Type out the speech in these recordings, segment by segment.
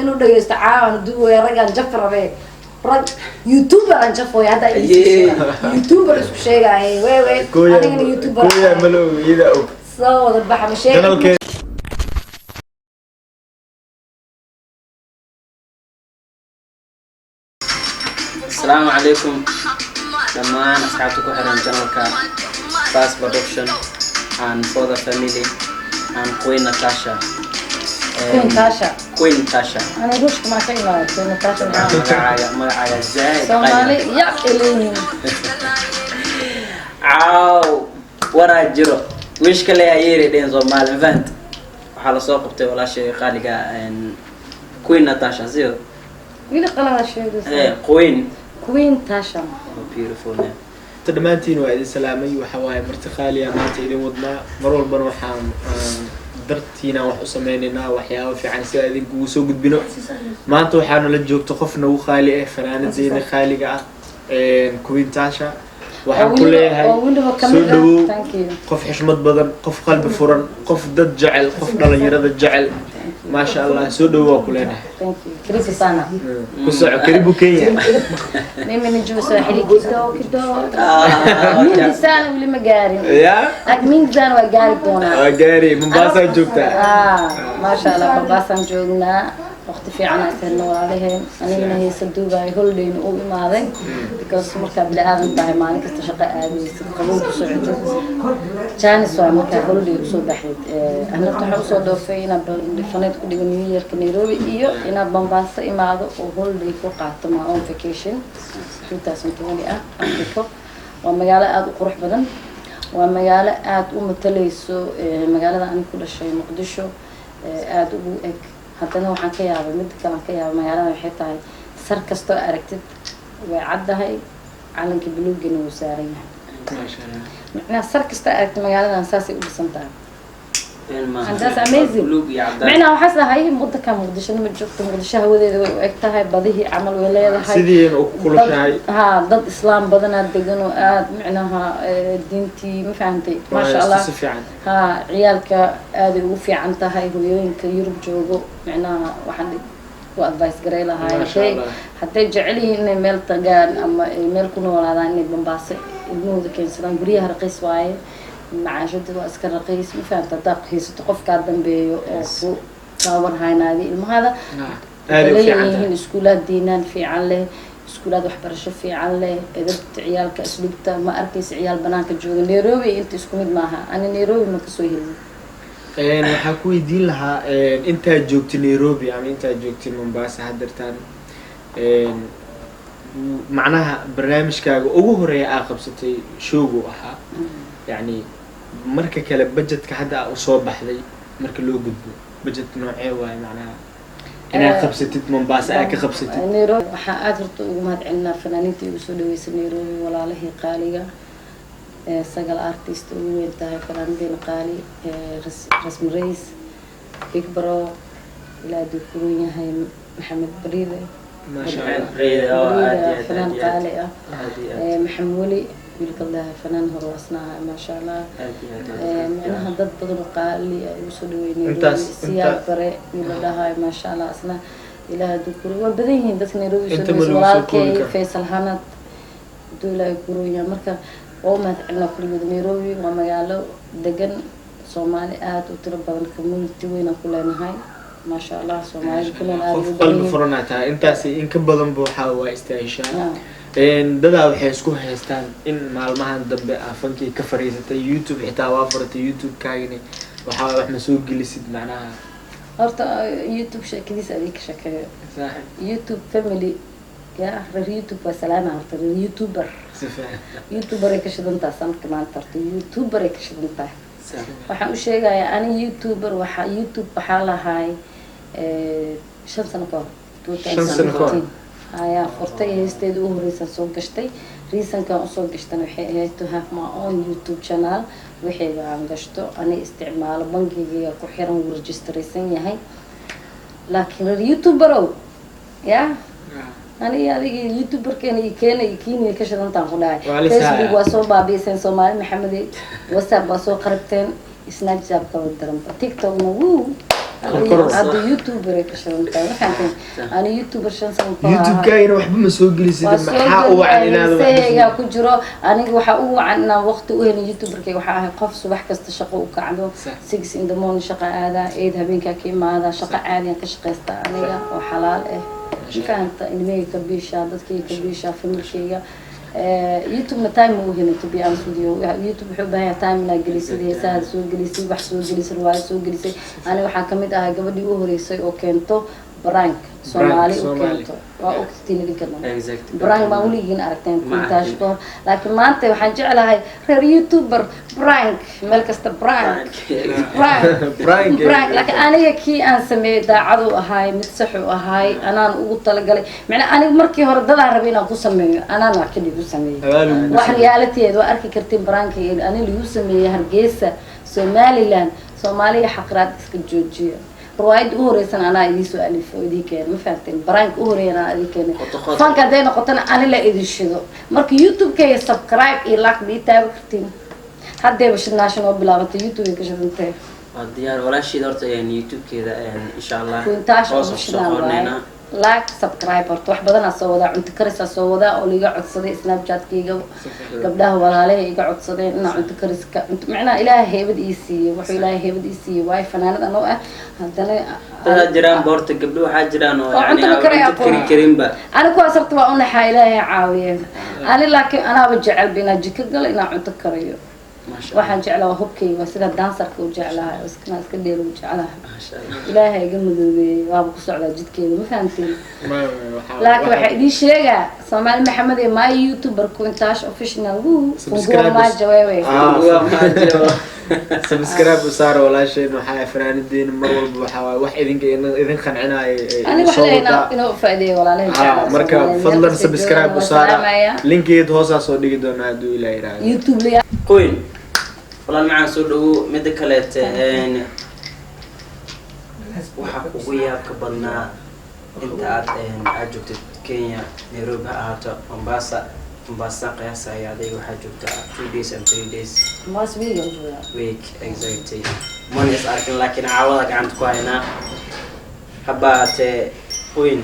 Inuu dhageysto caawan duwaya raggaan jaf rabe, rag YouTuber aan jafooy hadda. Ayee. YouTuber isku sheegaaye we anigana YouTuber. Kooya malow iyada og. Soo wada baxa ma sheegay. Channelkeeda. Asalaamu calaykum dhammaan asxaabta ku xiran channelka Fast Production and for the family and Queen Natasha. Queen Tasha. Queen Tasha. Ani ruushka maa ka imaaday? Queen Natasha maxaa? Magacaaga zaaid. Soomaali ya eleeyihiin. Caaw waraa jiro wish kale ayeeri dhehen Soomaali mafahant. Waxaa lasoo qabtay walaashay qaaliga, Queen Natasha siyo. Wili qalada sheegaysa. Queen. Queen Tasha. Oh, beautiful name. Ta dhammaantiin waa idin salaamay. Waxa waaye marti qaaliya maanta idin wadnaa. Mar walbana waxaan aan dartiina wax u sameynaynaa waxyaabo fiican si aan idinkugu soo gudbino. Maanta waxaa nala joogta qof nagu qaali ah, fanaanadeena qaaliga ah, Queen Tasha. Waxaan ku leeyahay oo weliba soo kamid ah. dhawow. Thank you. Qof xushmad badan, qof qalbi furan, qof dad jecel, qof dhalinyarada jecel, maasha Allah. Soo dhawow waa ku leenahay. Thank you, karibu sana. Ku soco, karibu Kenya. Mimi najua Swahili kidogo kidogo. Mingi sana weli ma gaarin. Ya. Laakiin mingi sana waa gaari doonaa. Waa gaari, Mombasa joogtaa. Ah, maasha Allah, Mombasaan joognaa. Waqti fiican aan helno walaalaheen. Anigana heesa duubaay, holidayna u imaaday, because markaa bini aadan tahay, maalin kasta shaqo aadaysid, qabow ku socotid, chance waa markaa holiday usoo baxayd. Anna waxaan usoo dhoofay inaan faneed ku dhigo New Yearka Nairobi iyo inaan Mombasa imaado oo holiday ku qaato, my own vacation 2020 ah. Africa waa magaalo aada u qurux badan, waa magaalo aada u matalayso magaalada ani ku dhashay, Muqdisho, aada ugu eg. Haddana waxaan ka yaabay, midda kale aan ka yaabay magaalada waxay tahay, sar kastoo aragtid way caddahay, calanka buluugana wuu saaran yahay. Maasha Allah. Macnaha sar kastoo aragtid magaaladan saasay u dhisan tahay. Been maaha. And that's amazing. Buluug iyo cadaan. Macnaha waxaas ahay wadanka Muqdishona ma joogto. Muqdisho hawadeeda way u eg tahay, badihii camal way leedahay. Sidiina u kulushahay. Ha, dad islaam badanaa degan oo aada macnaha diintii ma fahantay, maasha Allah. Si fiican. Ha, ciyaalka aaday ugu fiican tahay. Hooyooyinka Yurub joogo macnaha waxaan ku advice garay lahaa Maasha hadday Allah. hadday jecel yihiin inay meel tagaan ama ay meel ku noolaadaan, inay Bambaaso ilmahooda keensadaan. Guryaha raqiis waaye, macaashada waa iska raqiis, ma fahanta? Haddaad haysato qofkaa dambeeyo oo ku taawar haynaadi ilmahada. Aaday u fiican leeyihiin tahay. Iskuulaad diinaan fiican leh, iskuulaad waxbarasho fiican leh, edabta ciyaalka, asluubta. Ma arkaysa ciyaal banaanka jooga. Nairobi inta isku mid maaha. Ani Nairobi ma kasoo helin. Waxaan ku weydiin lahaa, intaad joogtay Nairobi ama intaad joogtay Mombasa haddeertaan, macnaha barnaamijkaaga ugu horeeya aa qabsatay showgu ahaa, yacni marka kale budgetka hadda aa usoo baxday, marka loo gudbo budget noocee waaye, macnaha inaad qabsatid Mombasa aa ka qabsatid? Nairobi waxaa aada horta ugu mahad celinaa fanaaniinta igu soo dhaweysay Nairobi, walaalihii qaaliga ee sagal artist ugu weyn tahay, fanaanideena qaali ee Rasmi Rays, Big Bro, ilaa aduu kuran yahay, Maxamed Bariide. Maasha Allah. Bariide, oo aad iyo Bariide aad, fanaan aad iyo aad. qaali ah. Aad iyo aad. Maxamed Weli, wiilka lahaa, fanaan hore waasna ahaa, maasha Allah. Aad iyo aad, aad iyo aad. Micnaha dad badan oo qaali ah igu soo dhaweey Nairobi. Siyaad bare wiil la dhahayo, maasha Allah, asna ilaah hadduu kuro waa badan yihiin dadka Nairobi soo Inta ma dhaweysay. lagu soo Walaalkay koobi karo. Faysal Hanad hadduu ilaahay kuroon. Marka waa u mahad celinaa kulligood. Nairobi waa magaalo degan, Soomaali aada u tiro badan, community weynaan ku leenahay, maasha Allah. Soomaalida ku nool aada Qof ugu badan qalbi yihiin. furanaa tahay, intaasi in ka badanba waxaa waa istaahishaa. Dadaa waxay isku haystaan in maalmahan dambe aa fankii ka fariisatay, YouTube xitaa waa furatay, YouTube-kaagani waxaa wax ma soo gelisid macnaha. Horta YouTube sheekadiisa adii ka sheekeeyo. YouTube family ya reer YouTube waa salaama. Horta reer YouTuber, Si fiican. YouTuber ay ka shidan tahay sanadka maanta. Horta YouTuber ay ka shidan tahay. Waxaan u sheegayaa ani YouTuber, waxaa YouTube waxaa lahay 5 sano ka hor. 5 sano ka hor. 2014 ayaa furtay. Heesteeda ugu horreysaan soo gashtay. Reasonkan usoo gashtana waxay ahayd to have my own YouTube channel, wixayga aan gashto, ani isticmaalo, bangigayga ku xiran, wuu registeraysan yahay. Laakiin reer YouTuberow ya ani adiga YouTuberkeena iyo keena iyo kiiniya ka shidantaan ku dhahay. Waa la Facebook saaya. waa soo baabi'iseen Soomaali Maxamede, WhatsApp waa soo qarabteen, Snapchat kaba daranba, TikTokna wuu Korkor. Hadda youtuber ay ka shidan tahay, waxaan ani youtuber 5 sano ka hor ahaa. YouTube-kaagina waxba ma soo gelisid. Waa soo Maxaa u wacan inaad waxba heesahaygaa ku jiro? Aniga waxaa ugu wacan inaan waqti u helin youtuberkayga. Waxaa ahay qof subax kasta shaqo u kacdo, 6 in the morning shaqo aadaa, 8 habeenkaa ka imaada. Shaqo caadiyan ka shaqaysta aniga oo xalaal ah, fahanta? Ilmahayga ka biishaa, dadkayga ka biishaa, familkayga. YouTube-na time ma u helin, to be honest with you. YouTube wuxuu u baahan yahay time inaad gelisid, heesaha soo gelisay, wax soo gelisay, riwaayo soo gelisay. Aniga waxaan kamid ahay gabadhii u horeysay oo keento prank Soomaali u Soomaali. keento. Waa ogtiin idinka dhan. Exactly. Prank baan weligiin aragteen? Ma Kuntash arkin. kahor. Laakiin maanta waxaan jeclahay reer youtuber prank, meel kasta prank, prank. Prank. Prank. Laakiin aniga kii aan sameeyey daacadu ahaay, mid sax u ahaay, anaan ugu talagalay. Macnaa aniga markii hore dadaan rabay inaan ku sameeyo, anaan wax kadib u sameeyey. Adaa lagugu Wax sameeyey. realityed waa arki kartiin prankiga ani lagu sameeyey Hargeysa, Somaliland. Soomaaliya xaqraad iska joojiya. Riwaayadda u horeysana anaa idiin soo alifo oo idiin keenay, ma fahamteen? Prank u horeeyana anaa idiin keenay. Qoto qoto. Fanka hadday noqotona ani la idin shido. Marka YouTube-kayga subscribe iyo like ma ii taaban kartiin? Haddayba shidnaashan oo bilaabatay, YouTube ay ka shidantay. Waa diyaar walaashiida horta YouTube-keeda, insha Allah Kuintaash hoos ugu kusoo shidaan waaye. qorneynaa. Like, subscribe. Horta wax badanaa soo wadaa, cunto karisaa soo wadaa oo liiga codsaday Snapchat-kayga, gabdhaha walaalahay iga codsadeen inaa cunto kariska macnaha Ilaahay heybad ii siiyey. Wuxuu Ilaahay heybad ii siiyey waayo fanaanad anoo ah haddana. Dadaa jiraan boorta, gabdho waxaa jiraan oo Oo yani cunto ma aan kari cunto kari aqoon. karinba. Ani kuwaas horta waa unaxaa, Ilaahay caawiye. Ani laakiin anaaba jecelba inaa jiko galo, inaa cunto kariyo. Maasha Allah. Waxaan jeclaa waa hubkayga, waa sida dancer-ka u jeclahay oo iska iska dheer u jeclahay. Maasha Allah. Ilaahay iga madoobeeyey, waaba ku socdaa jidkeeda, ma fahamteen? Laakiin waxaa idiin sheegaa, Soomaali Maxamed ee my youtuber Quintash Official wuu fungua Subscribers. maja wewe. Ah. Waa maajo. Subscribe u saara walaasheen. Waxaa fanaanideena mar walba waxaa waaye wax idinka idin qancinaayo ay Ani wax soo leena wadaa. inuu faa'iideeyo walaalahay Ah, marka fadlan subscribe u saara, linkeed hoosaa soo dhigi doonaa hadduu Ilaa yiraahdo. YouTube liya. Queen walaal macaan, soo dhawow. Mida kaleete, waxaa kugu yaabka badnaa inta aad aad joogtid Kenya, Nairobi ha ahaato, Mombasa? Mombasa qiyaasaya adiga waxaa joogtaa 2 days and 3 days. Mas week aan joogaa. Week, exactly. Mana is arkin, laakiin caawada gacanta ku haynaa. Haba ahaatee, Queen,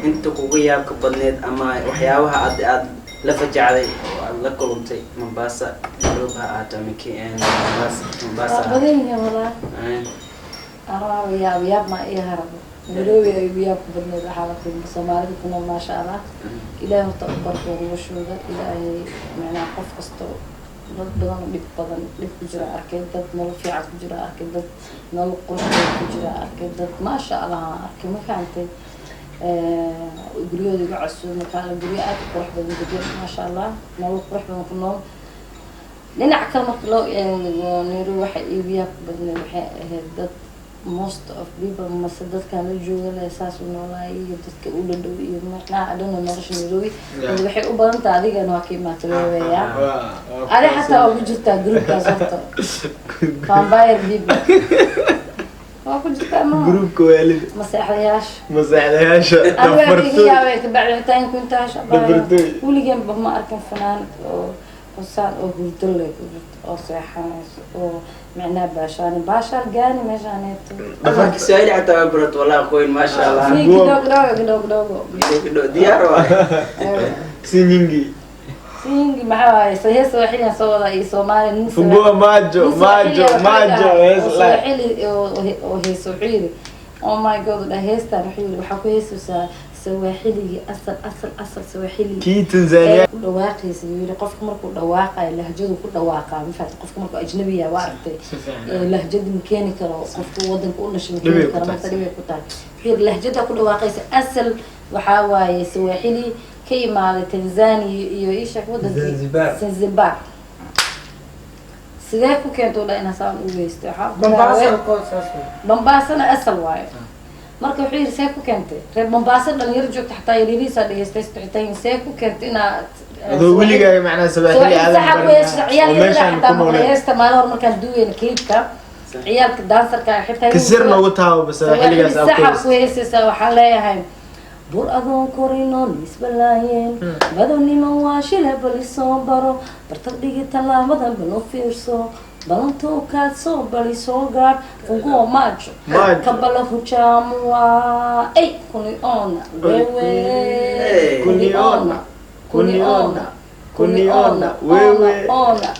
inta kugu yaabka badneed ama waxyaabaha aad la fajacday oo aad la kulantay Mombasa, Nairobi ha ahaato ama Mombasa, Mombasa Waa ha badan yihiin walaa. Ahaato. Anaa yaab yaab ma ii harabo. Nairobi ay ugu yaabka badneed waxaa la kulmay Soomaalida ku nool, maasha Allah. Ilaahay horta u barkoo noloshooda. Ilaahay macnaha qof kasto, dad badan oo dhib badan dhib ku jira arkay, dad nolol fiican ku jira arkay, dad nolol qurux badan ku jira arkay, dad maasha Allah aan arkay, ma fahantay? Guryahooda iga casuumay kaala, guryo aad u qurux badan degan, maasha Allah, nolol qurux badan ku nool. Dhinaca kale marka loo eego Nairobi, waxa iigu yaabka badneed waxay ahayd dad, most of people mase dadkan la jooga leh saas u noolaay iyo dadka u dhadhow iyo macnaha dhan nolosha Nairobi waxay u badan tahay. Adigana waa ka imaatay weeyaa, adi xataa waa ku jirtaa groupkaas horta, vampire people waa ku jirtaa ma Groupka waalida. Maseexdayaasha. Maseexdayaasha. Aniga iga Dafartooy. yaabay kabacdi xitaa in kuntaasha. Dafartooy. Weligeenba ma arkin fanaanad oo hosaan oo hurdo leh ku jirto oo seexanayso oo micnaha baashaan baashaan gaani meeshaaneeto. Dhafarka Kiswahili xataa waa barat wallahi, Queen, maasha Allah. Si kidogo kidogo kidogo kidogo. Kidogo diyaar waay. Si nyingi. Singi maxaa waaye? Hees Sooxilian soo wadaa iyo Soomaali nin Fungua majo nin majo Sooxili majo oo hees la Sooxili oo hees wuxuu yidhi, oh my God, dhah heestan wuxuu yidhi waxaa ku heesaysaa Sawaaxiligii asal asal asal Sawaaxili Kii Tanzania. Ku dhawaaqaysa yuu yidhi. Qofka markuu dhawaaqayo lahjadu ku dhawaaqaa, ma fahamtay? Qofka markuu ajnabi yahay, waa aragtay, lahjada ma keeni karo qofka wadanka u dhashay ma Dhibay keeni ku karo tahay. Marka dhibay ku tahay. Wuxuu yidhi lahjada ku dhawaaqaysa asal waxaa waaye Sawaaxili ka imaaday Tanzania iyo isha wadankii Zanzibar. Zanzibar. Sidee ku keentay dha inaa saan u geystay? Waxaa ku Mombasa dhaaway- saas waay. Mombasana asal waaye. Marka wuxuu yidhi see ku keentay reer Mombasa dhalinyaro joogta xataa yaryarihiisaa dhegeystay xitaa, see ku keentay inaad Adoo weligaaga macnaha Sawaaxili aadan saxa ku barin heesta ciyaal oo yaryar meeshaan xataa ku maqlay nooleen. Heesta maalin hor markaan duweyna clipka ciyaalka dancer-ka xitaa Kasir noogu taabo bas Sawaaxiligaas aad ku saxa ku heystay. heesaysaa. Waxaan leeyahay bur adoon korino nisbalaayeen madownimo waa shile, bal isoo baro bartag dhigi tallaabadan, bal u fiirso. Balantuu kaad soo bali soo gaadh, fungua macho. Macho. Kabla hujaamua, ey, kuniona wewe. Hey. Kuniona, kuniona, kuniona wewe. Ona.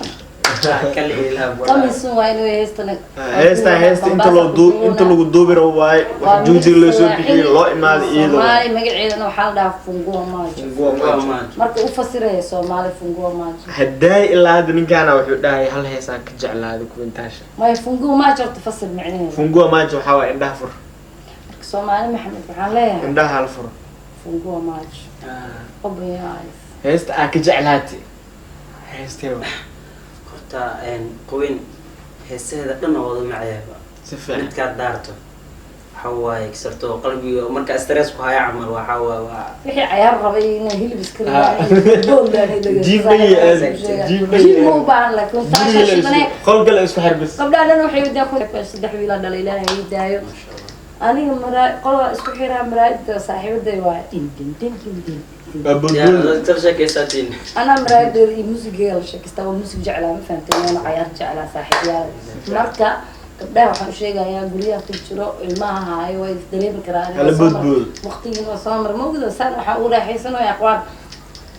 Kale ilaha. Kamisun waa inuu heestana. Heesta, heesta inta loo duu, inta lagu duubi rabo waaye, wax juujiga loo soo bixiyey, loo imaaday iyadoo. Soomaali magaceedana waxaa la dhahaa fungua macho. Fungua macho. Marka u fasiraya Soomaali, fungua macho. Haddaay ilaa hadda ninkaana wuxuu dhahay hal heesaan ka jeclaaday kuwintaasha. Maya, fungua macho horta fasir micnaheeda. Fungua macho waxaa waaye indhaha fur. Marka Soomaali Maxamed waxaan leeyahay, indhaha hal fur. Fungua macho, open your eyes. Heesta aa ka jeclaatay heestee waa? Horta Queen heesaheeda dhan oo wada macayaaba. Si fiican. Midkaad daarto waxa waaye kasarto qalbiga marka stress ku haya camal, waxa waaye waa Wixii cayaar rabay inay hilib iska Jiib ma iyo aad, jiib ma iyo jiib ma aad. U baahan, laakiin taasha shidanay. Qol kale isku xarbis. Gabdhaha dhan waxay wadaan ku saddex wiilaa dhalay, Ilaahay ii daayo. Masha Allah. Aniga maraa qolaa isku xiraa maraayada, saaxiibaday waaye, din din din din din din. Waa boodbooda. Yaa sheekaysatiin. Anaa maraayadooda iyo muusigeega la sheekaystaa, waa muusig jeclaa, ma fahamtay? Waana cayaar jeclaa saaxiibyaal. Marka gabdhaha waxaan u sheegayaa guryaha ku jiro, ilmaha haayo, waa is dareemi karaa. Aniga Hala waa soo maray. boodboodo. Waqtigiin waa soo maray, ma ogdo saan waxaa u raaxaysanaya aqwaan,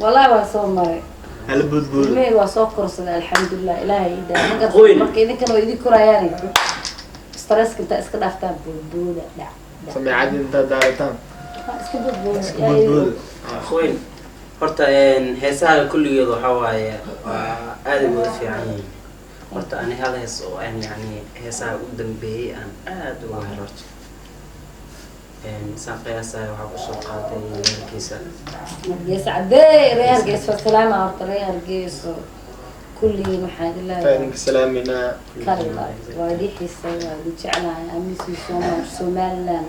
wallahi waa soo maray. Hala boodboodo. Ilmaheyga waa soo korsaday, alxamdulilah, Ilaahay ii daa ma garta. Qoyn. Marka idinkana waa idin korayaan, stresska intaa iska dhaaftaan, boodbooda dhac dhac. Sameecad intaad daarataan. Waa iska boodbooda. Iska boodbooda. Queen, horta heesaha kulligeed waxa waaye waa aad ay wada fiican yihiin. Horta ani hal hees oo aan yacni heesaha u dambeeyey aan aad uga helo horta, saan qiyaasayo waxaa kusoo qaaday Hargeysa. Hargeysa cadee, reer Hargeysa waa salaama. Horta reer Hargeyso kulligiin waxaa idin Intaa leeyahay idinka salaaminaa. Kaliba waa idin xiisay, waa idin jeclahay. I miss you so much. Somaliland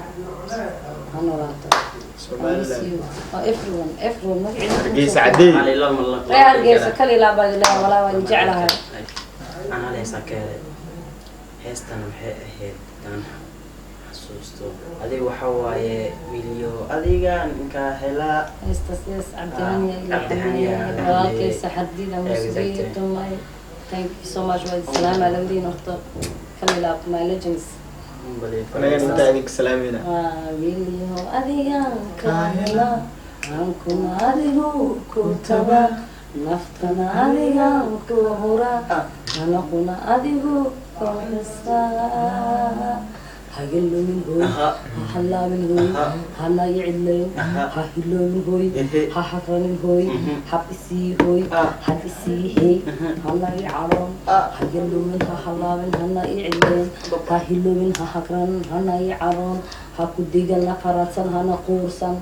ha noolaato. I miss Somaliland. you. Oh, everyone, everyone magaciina. Hargeysa cadee. Cali lama la Reer Hargeysa kalilaa baa idin leeyahay, walaa waa idin jeclahay. Aan hal heesaan ka helay. Heestan waxay ahayd, aan xasuusto, adiga waxa waaye milyo adiga ninkaa helaa. Heestaas, yes, Cabdihaniya. Cabdihaniya. Walaalkaysa xardida Exactly. musugiya tumay. Thank you so much, waa idin salaama labadiin. Horta kalilaa, my legends. Anagana intaa idinka salaaminaa. Waa wiilyahow adigan ka hela, aankuna adigu ku taba, naftana adigan ku hura, anaquna adigu ku xisaa. Hagilumin hooy, ha halaabin hooy, hana icidlayn, ha hiloobin hooy, ha hagranin hooy, hab isii hooy, had isii hey, hana i caroon. Hagilumin, ha halaabin, hana i cidlayn, ha hiloobin, ha hagran, hana i caroon, ha ku digan, ha qaradsan, hana quursan,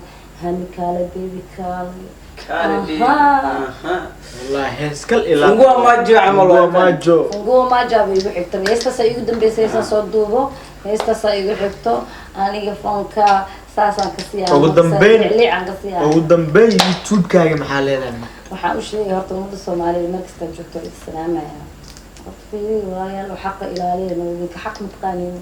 hani kaale, baby, kaale. Kaale, baby. Aha. Aha. Wallahi hees kal ilaa. Fungua majo camal Fungua waa kan. majo. Funguo maja bay igu xigto. Heestaasaa igu dambeysay, heestaan soo duubo, heestaasaa igu xigto. Aniga foonka saasaan ka siiyaa. Ugu dambeyn- liicaan ka siiyaa. Ugu dambeyn YouTube-kaaga maxaa leedahay? Waxaan u sheegay horta ummadda Soomaaliyeed meel kasta joogto waa salaamaya. Horta fiiri walaalayaal, oo xaqa ilaaliya, oo idinka xaq mataqaanin.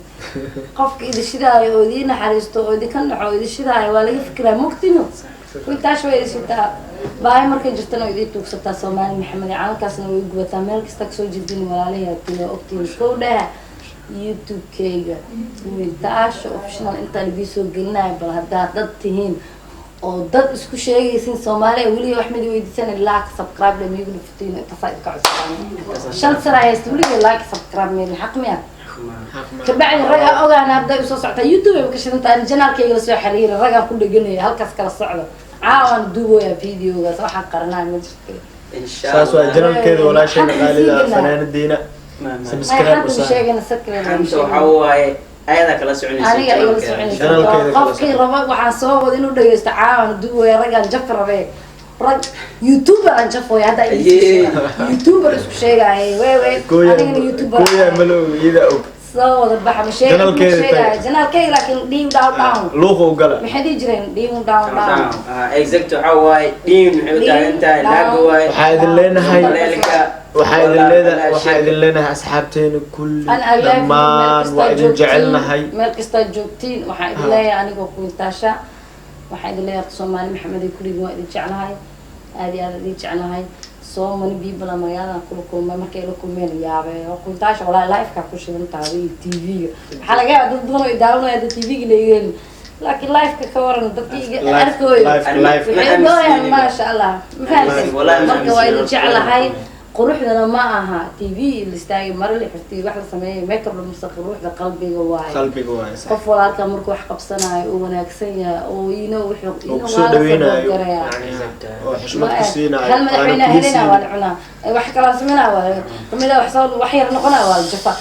Qofka idin shidaayo oo idiin naxariisto oo idinka naxo oo idin shidaayo waa laga fikiraa, mogtino intaas way idin shitaa. Baahi markay jirtana way idin tuugsataa. Soomaali Maxamed calankaasna way gubataa meel kasta kasoo jeedin. Walaalahay hatiin waa ogtiin. Kow dhaha YouTube-kayga Wintaasha Official intaan idiin soo gelinayo. Bal haddaad dad tihiin oo dad isku sheegaysin Soomaaliya, weliga wax mid weydiisan, like, subscribe la miigu dhufatiin. Intaasaa idinka codsadaan. 5 sana haysta, weliga like, subscribe meel xaq miya? Kabacdi ragaa ogaana hadday usoo socotaa YouTube ay ka shidantaa, channelkayga la soo xiriira, ragaa ku dheganaya halkaas kala socdo. Caawan duubooya videogaas, waxaan qaranaya ma jirto. Insha Saas waa Allah. channelkeeda walaasheena qaalida, Xanta fanaanadiina. May Subscribe xanta u saar. sheegana sakreena. Xanta waxaa waaye ayadaa kala soconaysa. Aniga igala soconaysa. Channelkeeda kala Qofkii socon. raba waxaan soo wada inuu dhageysto, caawan duubooya. Ragaan jaf rabee, rag youtuber aan jafooya hadda. Ayee. Youtuber isku sheegaaye we Gooya. anigana youtuber Gooya malow iyada og. Soo wada baxa ma sheega, ma Channelkeeda sheegaayo tag. channelkayga, laakiin dhiw down down. Luuqa u gala. Maxay dhihi jireen? Dhiw down down. Exact, waxaa waaye dhiin maxay u taagan tahay naaga waaye. Waxaa idin leenahay Maleelka. waxaa idin leenahay asxaabteena kulli An I love you, meel dhammaan kastaa waa idin joogtiin, jecelnahay. Meel kastaa joogtiin waxaan idin leeyahay anigoo Kuintaasha, waxaan idin leeyahay horta Soomaali Maxamed ay kulligiin waa idin jeclahay, aad iyo aad idin jeclahay. So many people aan magaaladan kula kulmay, markay la kulmeen yaabay oo kuntaasha walaa live-ka ku shidan tahay iyo TV-ga. Waxaa laga yaabaa dad badan oo i daawanaya hadda TV-ga la eegeen, laakiin live-ka ka waran dadka iga arkooyo live. Waxay doonayaan, maasha Allah, ma fahamtay? Wallahi ma Marka waa idin aaminsan. jeclahay. Quruxdana ma aha TV la istaagay, mare la xirtay, wax la sameeyay, makeup la marsa. Quruxda qalbiga waaye. Qalbiga waaye, sax. Qof walaalka markuu wax qabsanayo uu wanaagsan yahay oo ino wuxuu Oo ino kusoo waa la dhaweynayo support garayaa. yani, oo xushmad ku siinayo, Hal madaxweyne aana kuu helina waa la siin. cunaa, wax kalaa sameynaa, waa kamida wax soo wax yar noqonaa, waa la jafa.